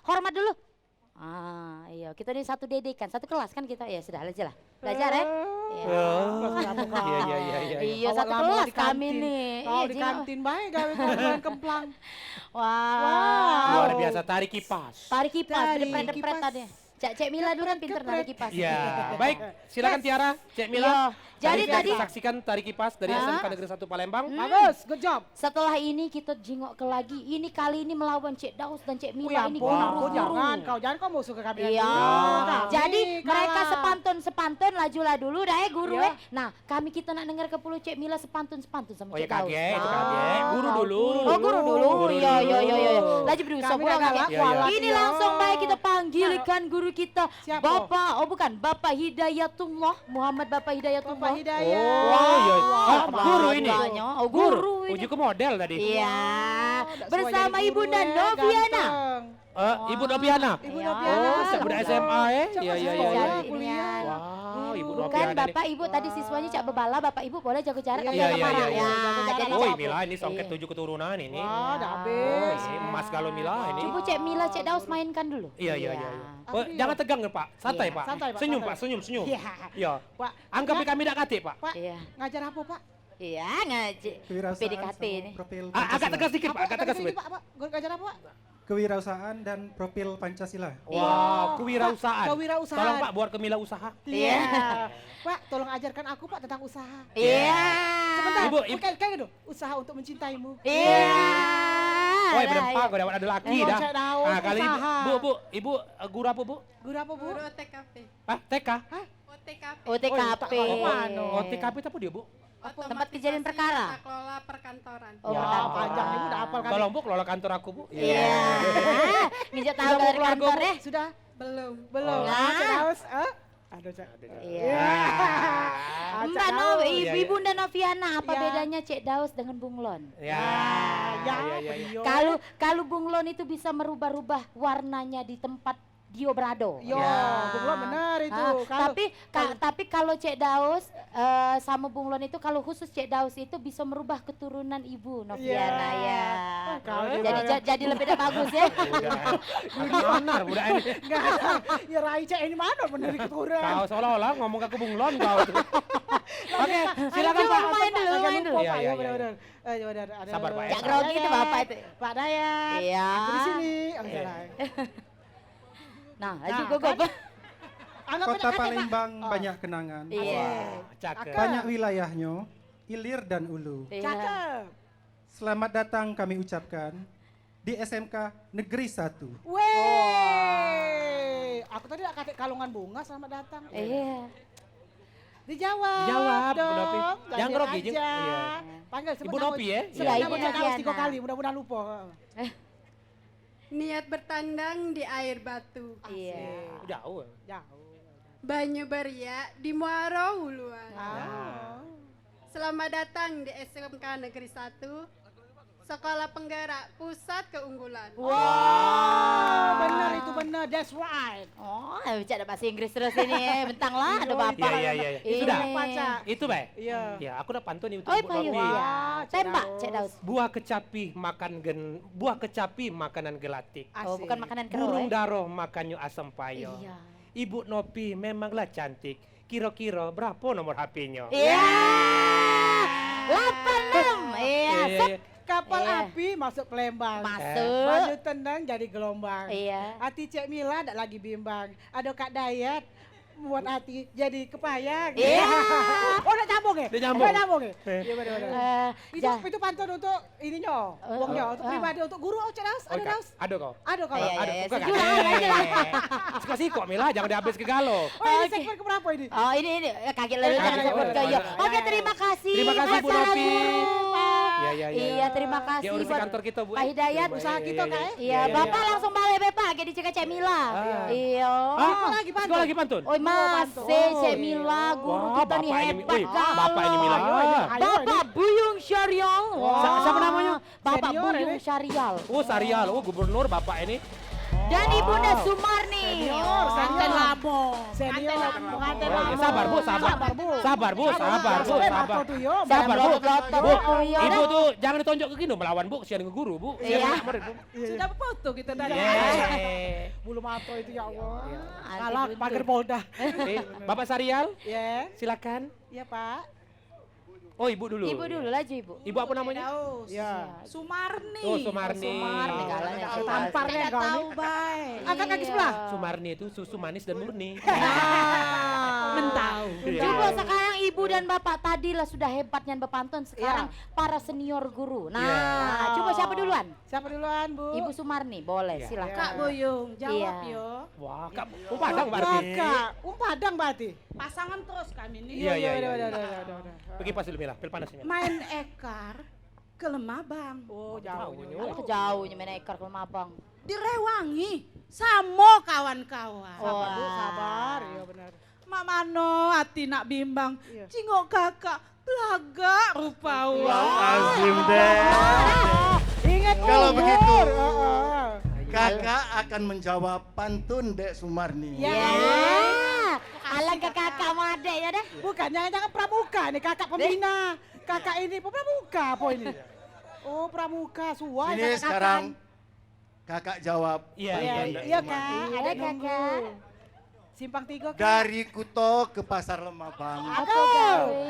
Hormat dulu. Ah, iya, kita ni satu dedekan, satu kelas kan kita. Ya sudah, aja lah. Belajar ya. Iya. Oh. Iya, iya, iya, iya, iya. Iya, satu kelas kami ni. Kau di kantin bae gawe kau main kemplang. Wah. Luar biasa, tari kipas. Tari kipas, tari kipas. Cak Cek Mila dulu kan pinter nari kipas. Ya, baik. Silakan Tiara, Cek Mila. Iya. Jadi tadi saksikan tari kipas dari S M K Negeri Satu Palembang. Bagus, good job. Setelah ini kita jingok ke lagi. Ini kali ini melawan Cek Daus dan Cek Mila ini guru-guru. Jangan kau, jangan kau musuh ke kami. Iya. Jadi mereka sepantun-sepantun, lajulah dulu dah ya guru eh. Nah, kami kita nak denger ke pulu Cek Mila sepantun-sepantun sama Cek Daus. Oh ya, kagek, itu kagek. Guru dulu. Oh, guru dulu. Iya, iya, iya, iya. Laju berdua. Ini langsung baik kita panggilkan guru kita. Siapa? Bapak, oh bukan, Bapak Hidayatullah, Muhammad Bapak Hidayatullah. Bapak Hidayah. Oh, iya. Ah, guru ini. Oh, guru ini. Uji ke model tadi. Iya. Bersama Ibunda Noviana. Eh, Ibu Noviana. Ibu Noviana. Oh, sejak budak S M A eh. Iya, iya, iya. Kuliah. Wah, Ibu Noviana. Bukan, Bapak Ibu tadi siswanya cak bebala, Bapak Ibu boleh jago jarak. Iya, iya, iya. Jadi oh, Mila ini songket tujuh keturunan ini. Wah, dah habis. Oh, ini emas kalau Mila ini. Cuba Cek Mila, Cek Daus mainkan dulu. Iya, iya, iya. Iya. Oh, jangan tegang ya, Pak. Santai, Pak. Santai, Pak. Senyum, Pak. Senyum, senyum. Iya. Iya. Pak, anggap kami dak katik, Pak. Pak, ngajar apa, Pak? Iya, ngaji P D K T ini. Ah, agak tegas dikit, Pak. Agak tegas dikit, Pak. Ngajar apa, Pak? Kewirausahaan dan profil Pancasila. Wah, kewirausahaan. Kewirausahaan. Tolong, Pak, buat ke Mila usaha. Iya. Pak, tolong ajarkan aku, Pak, tentang usaha. Iya. Sebentar. Ibu, ibu. Kayak, kayak gitu. Usaha untuk mencintaimu. Iya. Woi, berempat kau dapat ada laki dah. Ah, kali ibu, bu, bu, ibu eh, guru apa, Bu? Guru apa, Bu? Guru O T K P. Hah, T K? Hah? O T K P. O T K P. O T K P itu apa dia, Bu? Tempat kejadian perkara. Tata kelola perkantoran. Oh, perkantoran. Panjang ibu udah hafal kan? Tolong, Bu, kelola kantor aku, Bu. Iya. Nginjak tahu dari kantor eh. Sudah? Belum. Belum. Nah. Cek Daus, eh? Ada, Cak. Iya. Mbak No, Ibu Bunda Noviana, apa bedanya Cek Daus dengan bunglon? Ya. Ya, ya, ya. Kalau, kalau bunglon itu bisa merubah-rubah warnanya di tempat dio berado. Yo, bunglon bener itu. Ah, tapi, tapi kalau Cek Daus eh, sama bunglon itu, kalau khusus Cek Daus itu bisa merubah keturunan Ibu Noviana ya. Jadi, jadi lebih dah bagus ya. Benar budak ini. Enggak. Ya rai Cek ini mana bener keturunan. Kau seolah-olah ngomong ke aku bunglon kau tu. Oke, silakan Pak. Main dulu, main dulu. Iya, iya, iya. Sabar, Pak. Cak grogi itu Bapak itu. Pak Dayat. Iya. Aku di sini. Oh, salah. Nah, laju gugup. Kota Palembang banyak kenangan. Iya. Wah, cakep. Banyak wilayahnyo, ilir dan ulu. Iya. Cakep. Selamat datang kami ucapkan di S M K Negeri Satu. Weh. Aku tadi nak katik kalungan bunga, selamat datang. Iya. Dijawab dong. Dijawab, Bu Nopi. Jangan grogi, Jeng. Iya. Panggil, sebut nama. Ibu Nopi, ya? Sebut nama Cek Daus tiga kali, mudah-mudahan lupa. Niat bertandang di air batu. Iya. Asik. Jauh. Jauh. Banyu beriak di Muaro Uluan. Ah. Selamat datang di S M K Negeri Satu, Sekolah Penggerak Pusat Keunggulan. Wah, bener itu, bener. That's right. Oh, cak ada bahasa Inggris terus ini, eh. Bentang lah, ada bapak. Iya, iya, iya, iya. Ini. Sudah. Itu, Pak. Iya. Ya, aku nak pantun nih untuk Ibu Nopi. Oh, iya. Tembak, Cek Daus. Buah kecapi makan gen, buah kecapi makanan gelatik. Oh, bukan makanan kero, eh. Burung daro makannyo asam payo. Iya. Ibu Nopi memanglah cantik. Kiro-kiro berapo nomor H P-nyo? Iya. Lapan enam. Iya, iya, iya. Kapal api masuk Palembang. Masuk. Banyu tenang jadi gelombang. Iya. Hati Cek Mila dak lagi bimbang. Ado Kak Dayat buat hati jadi kepayang. Iya. Oh, nak nyambung ya? Dia nyambung. Nak nyambung ya? Eh. Iya, benar, benar. Eh, itu, itu pantun untuk ininyo, wongnyo, untuk pribadi, untuk guru, oh, Cek Daus, ada Daus? Ada kau? Ada kau? Iya, iya, iya. Sejuta aja lah. Sikok-sikok, Mila, jangan dihabis ke galo. Oh, ini segmen keberapa ini? Oh, ini, ini, eh, kaget lalu jangan sebut ke, iya. Oke, terima kasih. Terima kasih, Bu Nopi. Iya, iya, iya. Iya, terima kasih buat kantor kita, Bu. Pak Hidayat. Usaha kita, Kak, eh? Iya, Bapak langsung balik, Bapak, jadi cek Cek Mila. Iya. Hah? Sikok lagi pantun. Sikok lagi pantun. Oh, masih Cek Mila, guru kita nih hebat. Wah, Bapak ini, wih, Bapak ini, Mila. Bapak Buyung Syarial. Sa-, siapa namanya? Bapak Buyung Syarial. Oh, Syarial. Oh, gubernur Bapak ini. Dan Ibunda Sumarni. Senior, senior. Pengantin lama. Senior, pengantin lama. Oh, iya, sabar, Bu, sabar. Sabar, Bu, sabar, Bu, sabar. Sabar, Bu. Bu, Ibu tuh jangan ditonjok ke gini melawan, Bu, kesian ke guru, Bu. Iya. Sudah berfoto kita tadi. Iya. Mato itu ya Allah. Iya. Kalah pagar Polda. Eh, Bapak Sarial, ya, silakan. Ya, Pak. Oh, Ibu dulu. Ibu dulu, laju Ibu. Ibu apa namanya? Daus. Ya. Sumarni. Oh, Sumarni. Sumarni, kalau yang tahu. Tampar nih kau tahu, nih. Baik. Angkat kaki sebelah. Iya. Sumarni itu susu manis dan murni. Nah. Mentau. Iya. Coba sekarang Ibu dan Bapak tadi lah sudah hebat nian bepantun, sekarang para senior guru. Nah, coba siapa duluan? Siapa duluan, Bu? Ibu Sumarni, boleh, silakan. Kak Boyong, jawab yo. Wah, Kak, wong Padang berarti. Kakak, wong Padang berarti. Pasangan terus kami nih. Iya, iya, iya. Pergi pas dulu, Mila, pil panas ini. Main ekar ke Lemabang. Oh, jauh. Jauh, jauh. Jauh, main ekar ke Lemabang. Direwangi samo kawan-kawan. Sabar, Bu, sabar. Iya, benar. Mak mano ati nak bimbang, jingok kakak belagak rupa wang. Azim deh. Ingat. Kalau umur. Begitu, heeh, kakak akan menjawab pantun Dek Sumarni. Ya. Ya. Alah ke kakak madek ya deh. Bukan, jangan-jangan pramuka nih, kakak pembina. Kakak ini pramuka apa ini? Oh, pramuka, suai. Ini kakak sekarang. Kakak jawab. Iya, iya, iya. Iya, Kak. Ada nunggu. Kakak. Simpang Tiga, Kak. Dari Kuto ke Pasar Lemabang. Apa gawe?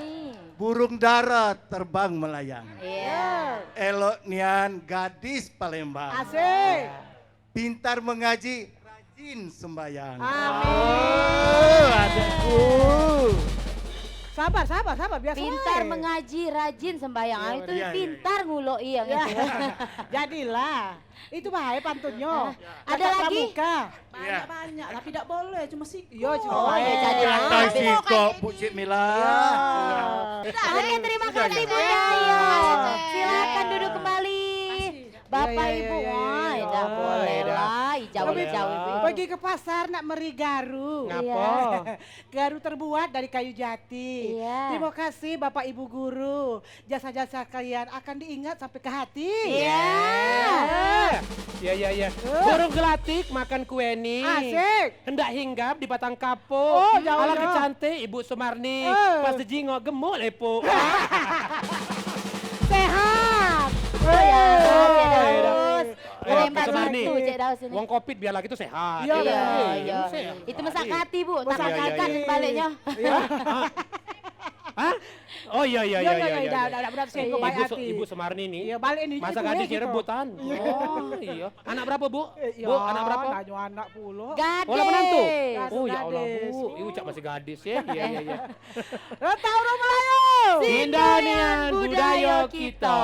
Burung dara terbang melayang. Iya. Elok nian gadis Palembang. Asik. Pintar mengaji, rajin sembayang. Amin. Oh, adekku. Sabar, sabar, sabar, biasa. Pintar mengaji, rajin sembayang. Iya, itu benar. Pintar nguluk iya. Jadilah. Itu bahaya pantunnyo. Ada lagi? Pramuka. Banyak-banyak, tapi dak boleh, cuma sikok. Iya, cuma. Oh, iya, jadi. Katai sikok, Bu Cik Mila. Iya. Oke, terima kasih, Bu Dayo. Silakan duduk kembali. Bapak Ibu, wah, dah boleh lah, ijau-ijau itu. Pergi ke pasar nak meri garu. Ngapo? Garu terbuat dari kayu jati. Iya. Terima kasih Bapak Ibu guru. Jasa-jasa kalian akan diingat sampai ke hati. Iya. Iya, iya, iya. Burung gelatik makan kue ni. Asik. Hendak hinggap di batang kapuk. Oh, jauh. Alangkah cantik Ibu Sumarni. Pas dijingok gemuk lepuk. Sehat. Oh ya, Cek Daus. Palembang satu, Cek Daus ini. Wong covid biar lagi tu sehat. Iya, iya. Itu mesakati, Bu. Tambah kakak baliknya. Hah? Oh iya, iya, iya, iya, iya. Dah, dah, dah, Ibu Sumarni ni. Iya, balik ni. Masa gadis rebutan. Oh iya. Anak berapa, Bu? Bu, anak berapa? Nanyo anak pulo. Gadis. Oh, lah menantu. Oh ya Allah, Bu. Ibu cak masih gadis ya. Iya, iya, iya. Rentau Rumah Melayu. Indah nian budayo kito.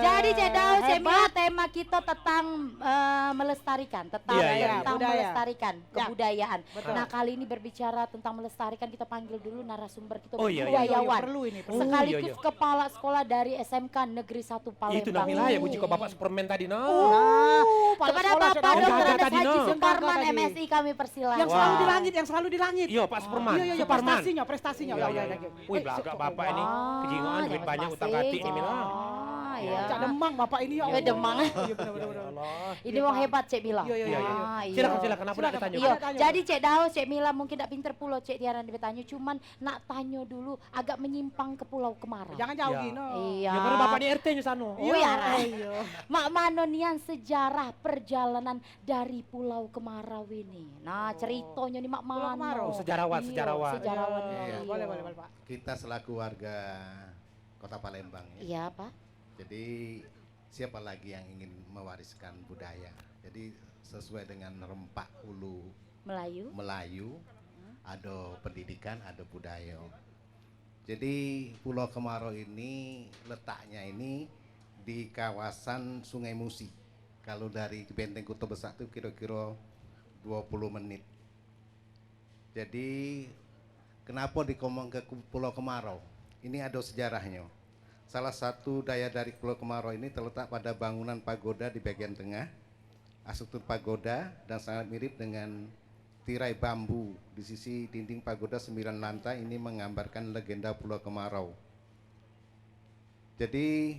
Jadi, Cek Daus, Cek Mila, tema kito tentang, eh, melestarikan, tentang, tentang melestarikan kebudayaan. Betul. Nah, kali ini berbicara tentang melestarikan, kita panggil dulu narasumber kita, budayawan. Oh, iya, iya. Perlu ini, perlu. Sekaligus kepala sekolah dari S M K Negeri Satu Palembang. Itu namanya ya, Bu, jiko Bapak Superman tadi, nah. Oh, kepada Bapak Doktor Andes Haji Suparman, M Si, kami persilakan. Yang selalu di langit, yang selalu di langit. Iya, Pak Suparman. Iya, iya, iya, prestasinyo, prestasinyo. Iya, iya, iya. Wih, belagak Bapak ini. Kejingoan, duit banyak, utang katik ni, Mila. Iya. Cak demang Bapak ini, ya Allah. Demang. Iya, benar, benar, benar. Ini wong hebat, Cek Mila. Iya, iya, iya. Silakan, silakan. Apa nak ditanya? Iya. Jadi, Cek Daus, Cek Mila mungkin dak pinter pulo, Cek Tiara, ditanyo, cuman nak tanyo dulu, agak menyimpang ke Pulau Kemarau. Jangan jauh gino. Iya. Ya, karena Bapak ni R T-nyo sano. Oh, iya, Rai. Mak mano nian sejarah perjalanan dari Pulau Kemarau ini? Nah, ceritonyo ni mak mano? Pulau Kemarau. Oh, sejarawan, sejarawan. Iya, sejarawan. Iya, boleh, boleh, boleh, Pak. Kita selaku warga Kota Palembang, ya. Iya, Pak. Jadi, siapa lagi yang ingin mewariskan budaya? Jadi, sesuai dengan rempak ulu Melayu. Melayu, ada pendidikan, ada budaya. Jadi, Pulau Kemarau ini letaknya ini di kawasan Sungai Musi. Kalau dari Benteng Kota Besar itu kira-kira dua puluh menit. Jadi, kenapa dikomong ke Pulau Kemarau? Ini ada sejarahnya. Salah satu daya dari Pulau Kemarau ini terletak pada bangunan pagoda di bagian tengah. Arsitektur pagoda dan sangat mirip dengan tirai bambu di sisi dinding pagoda sembilan lantai, ini menggambarkan legenda Pulau Kemarau. Jadi,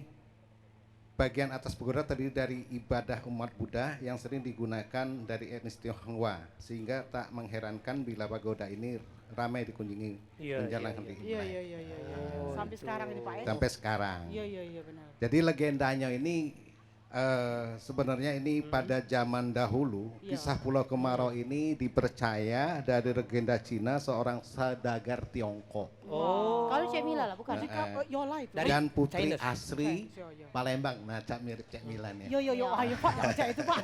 bagian atas pagoda terdiri dari ibadah umat Buddha yang sering digunakan dari etnis Tionghoa, sehingga tak mengherankan bila pagoda ini ramai dikunjungi menjelang hari Imlek. Iya, iya, iya, iya, iya. Sampai sekarang ini, Pak, ya? Sampai sekarang. Iya, iya, iya, benar. Jadi, legendanya ini Eh, sebenarnya ini pada zaman dahulu, kisah Pulau Kemaro ini dipercaya dari legenda Cina seorang saudagar Tiongkok. Oh. Kalau Cek Mila lah, bukan? Heeh. Dan Putri Asri Palembang. Nah, cak mirip Cek Mila nih. Yo, yo, yo. Ayo, Pak, jangan cak itu, Pak.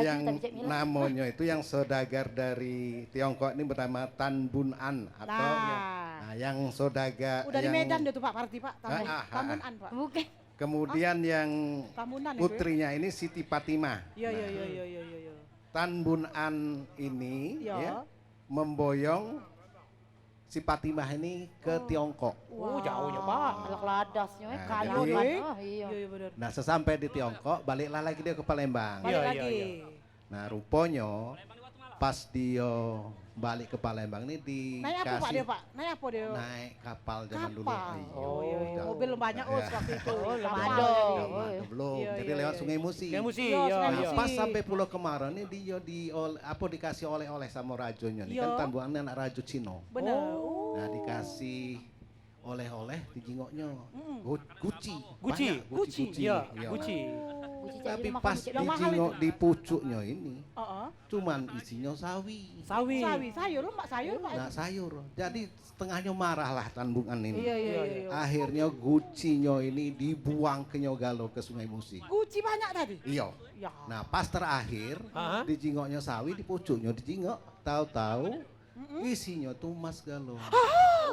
Yang namonyo itu yang saudagar dari Tiongkok ini bernama Tan Bun An atau, nah, yang saudagar. Udah di Medan dia tuh, Pak, berarti, Pak. Tan Bun An, Pak. Bukan. Kemudian yang putrinya ini Siti Patimah. Yo, yo, yo, yo, yo, yo. Tan Bun An ini, ya, memboyong si Patimah ini ke Tiongkok. Oh, jauhnyo, Pak. Alah, ladasnyo, eh, kayu kan. Oh, iyo. Nah, sesampai di Tiongkok, baliklah lagi dia ke Palembang. Balik lagi. Nah, ruponyo pas dio balik ke Palembang ni dikasih. Naik apo, Pak, dio, Pak? Naik apo dio? Naik kapal zaman dulu. Kapal. Iyo, iyo, iyo. Mobil banyak, oh, waktu itu. Oh, belum ado. Belum. Iyo, iyo, iyo. Jadi lewat Sungai Musi. Sungai Musi, iyo, iyo. Nah, pas sampai Pulau Kemaro ni dio di ol-, apo, dikasih oleh-oleh samo rajonyo ni. Kan Tan Bun An ni anak rajo Cino. Bener. Oh. Nah, dikasih oleh-oleh dijingoknyo. Gu-, guci. Guci. Banyak guci, guci. Iyo, guci. Tapi pas dijingok di pucuknyo ini, cuman isinyo sawi. Sawi. Sawi, sayur, Mak, sayur, Mak. Nah, sayur. Jadi setengahnyo marah lah Tan Bun An ini. Iyo, iyo, iyo. Akhirnyo gucinyo ini dibuang kenyo galo ke Sungai Musi. Guci banyak tadi? Iyo. Nah, pas terakhir, dijingoknyo sawi, di pucuknyo dijingok, tau-tau isinyo tu emas galo.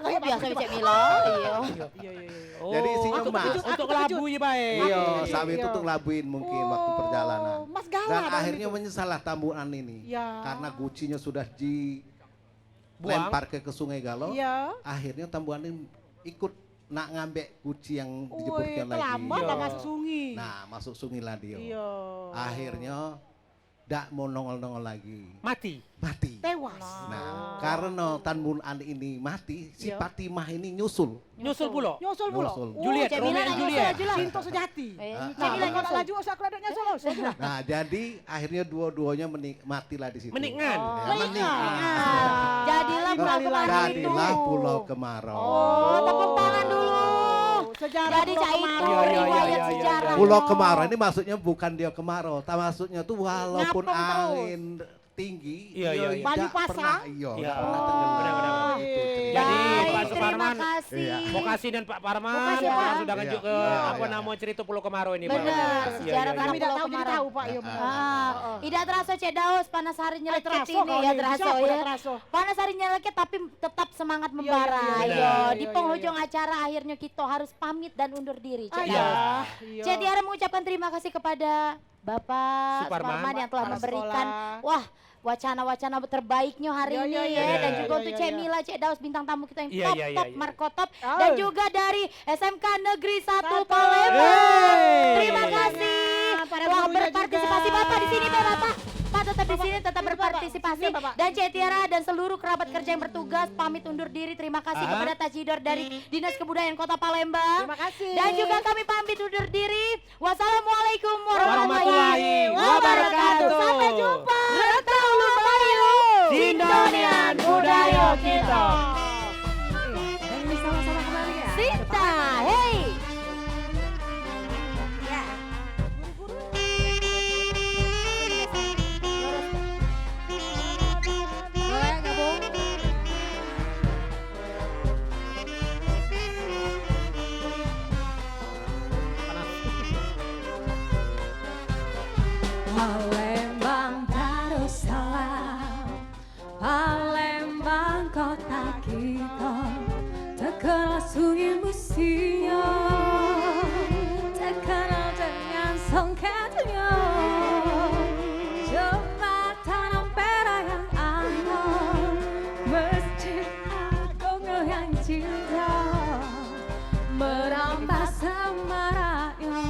Kayak biaso Cek Mila, iyo. Iyo, iyo, iyo. Jadi isinyo emas. Untuk kelabu ye bae. Iyo, sawi tu untuk labuin mungkin waktu perjalanan. Emas galo. Dan akhirnyo menyesal lah Tan Bun An ini. Karena gucinyo sudah dilempar ke, ke sungai galo. Iyo. Akhirnyo Tan Bun An ini ikut nak ngambek guci yang dijebur lagi. Terlambat lah masuk sungai. Nah, masuk sungai lah dio. Iyo. Akhirnyo dak mau nongol-nongol lagi. Mati. Mati. Tewas. Nah, karena Tan Bun An ini mati, si Patimah ini nyusul. Nyusul pulo. Nyusul pulo. Nyusul. Juliet, Romeo and Juliet. Cinta sejati. Nah, kalau laju usah keladuk nyusul, usah. Nah, jadi akhirnya dua-duanya meni-, matilah di situ. Menikngan. Ya, menikngan. Jadilah Pulau Kemaro itu. Jadilah Pulau Kemaro. Oh, tepuk tangan dulu. Sejarah Pulau Kemaro. Jadi, cak itu riwayat sejarah. Pulau Kemaro ini maksudnya bukan dia kemaro, ta-, maksudnya tu walaupun angin tinggi, iyo, iyo, iyo, banyu pasang, iyo, dak pernah tenggelam. Benar, benar, benar. Jadi, Pak Suparman, terima kasih. Mokasih dan Pak Parman, sudah ngejuk ke, apo namo, cerita Pulau Kemaro ini, Pak. Benar, sejarah Pulau Kemaro. Kami dak tahu, jadi tahu, Pak, iyo, benar. Ah, idak terasa, Cek Daus, panas hari nyelekit ini, ya, terasa, ya. Panas hari nyelekit, tapi tetap semangat membara. Iyo, iyo, iyo. Di penghujung acara, akhirnya kita harus pamit dan undur diri, Cek Daus. Cek Tiara mengucapkan terima kasih kepada Bapak Suparman yang telah memberikan, wah, wacana-wacana terbaiknya hari ini, ya. Dan juga untuk Cek Mila, Cek Daus, bintang tamu kita yang top, top, markotop. Dan juga dari S M K Negeri Satu Palembang. Terima kasih. Wah, berpartisipasi Bapak di sini, Bapak. Pak tetap di sini, tetap berpartisipasi. Dan Cek Tiara dan seluruh kerabat kerja yang bertugas, pamit undur diri. Terima kasih kepada Tajidor dari Dinas Kebudayaan Kota Palembang. Terima kasih. Dan juga kami pamit undur diri. Wassalamualaikum warahmatullahi wabarakatuh. Sampai jumpa. Rentau Lumayu. Sindonian budaya kita. Dan ini sama-sama kembali ya. Sinta, hey. Ya. Boleh gabung? Palembang Darussalam, Palembang kota kita, terkenal sungai Musi, terkenal dengan songket. Jembatan Ampera yang anggun, Masjid Agung yang cinta, merambah semaraknya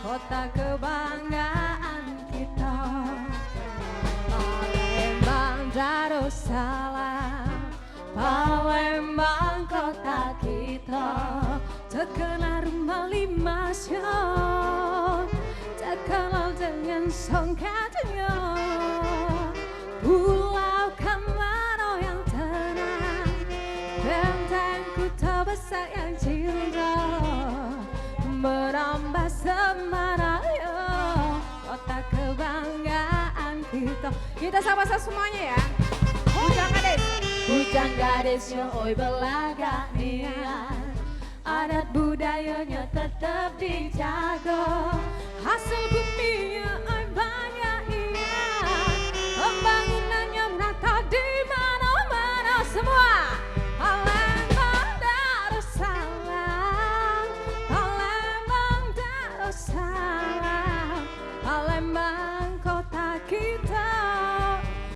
kota kebanggaan kita. Palembang Darussalam, Palembang kota kita, terkenal rumah limasnya, terkenal dengan songketnya. Pulau Kemaro yang tenang, benteng kota besar yang cinta, merambah semarak Kita sapa-sapa semuanya ya. Bujang Gadis. Bujang gadisnyo oi belagak nian, adat budayonyo tetep dijago. Hasil buminyo